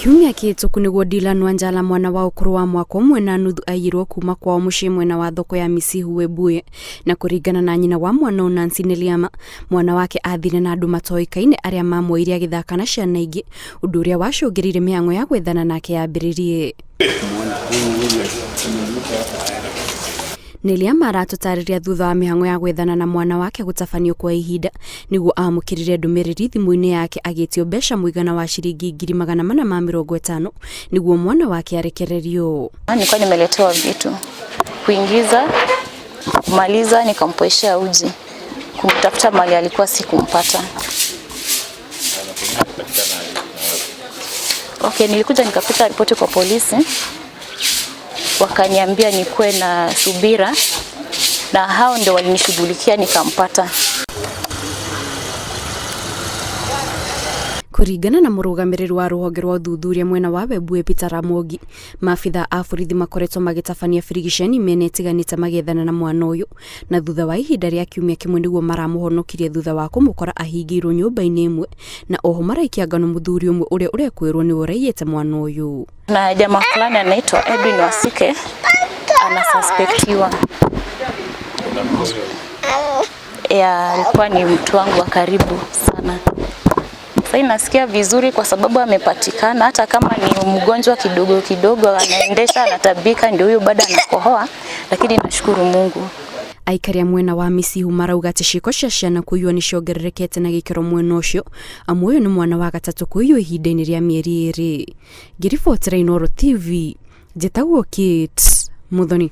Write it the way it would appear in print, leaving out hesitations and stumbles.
Kiumia kĩhĩtũku nĩguo Dylan Wanjala mwana wa ũkũrũ wa mwaka ũmwe na nuthu aiyirwo kuma kwao mũciĩ mwena wa thoko ya Misihu Webuye, na kũringana na nyina wa mwana ũyũ Nancy Neliama, mwana wake athire na andũ matoĩkaine arĩa mamuoire agĩthaka na ciana ingĩ, ũndũ ũrĩa wacũngĩrĩirie mĩhang'o ya gwethana nake yambĩrĩrie. Neliama aratũtarĩria thutha wa mĩhang'o ya gwethana na mwana wake gũtabanio kwa ihinda nĩguo amũkĩrire ndũmĩrĩri thimũ-inĩ yake agĩtio mbeca mũigana wa ciringi 450,000 nĩguo mwana wake arekererio. Nilikuwa nimeletewa vitu kuingiza, kumaliza, nikampoeshea uji, kumtafuta mali alikuwa sikumpata. Okay, nilikuja nikakuta ripoti kwa polisi, wakaniambia nikuwe na subira, na hao ndio walinishughulikia nikampata. Kũringana na mũrũgamĩrĩri wa rũhonge rwa ũthuthuria mwena wa Webuye Peter Ramogi, maabitha a borithi makoretwo magĩtabania birigiceni mĩena ĩtiganĩte magĩethana na mwana ũyũ, na thutha wa ihinda rĩa kiumia kĩmwe nĩguo maramũhonokirie thutha wa kũmũkora ahingĩirwo nyũmba-inĩ ĩmwe, na oho maraikia ngano mũthuri ũmwe ũrĩa ũrekwĩrwo nĩwe ũraiyĩte mwana ũyũ. Na jamaa fulani anaitwa Edwin Wasike anasuspektiwa. Ya, alikuwa ni mtu wangu wa karibu sana. Sasa nasikia vizuri kwa sababu amepatikana, hata kama ni mgonjwa kidogo kidogo, anaendesha anatabika, ndio huyo bado anakohoa, lakini nashukuru Mungu. Aikari a mwena wa Misihu marauga atĩ ciĩko cia ciana kũiywo nĩ ciongererekete na gĩkĩro mwena ũcio, amu ũyũ nĩ mwana wa gatatũ kũiywo ihinda-inĩ rĩa mĩeri 2. Ngĩribotera Inooro TV, njĩtagwo Kate Muthoni.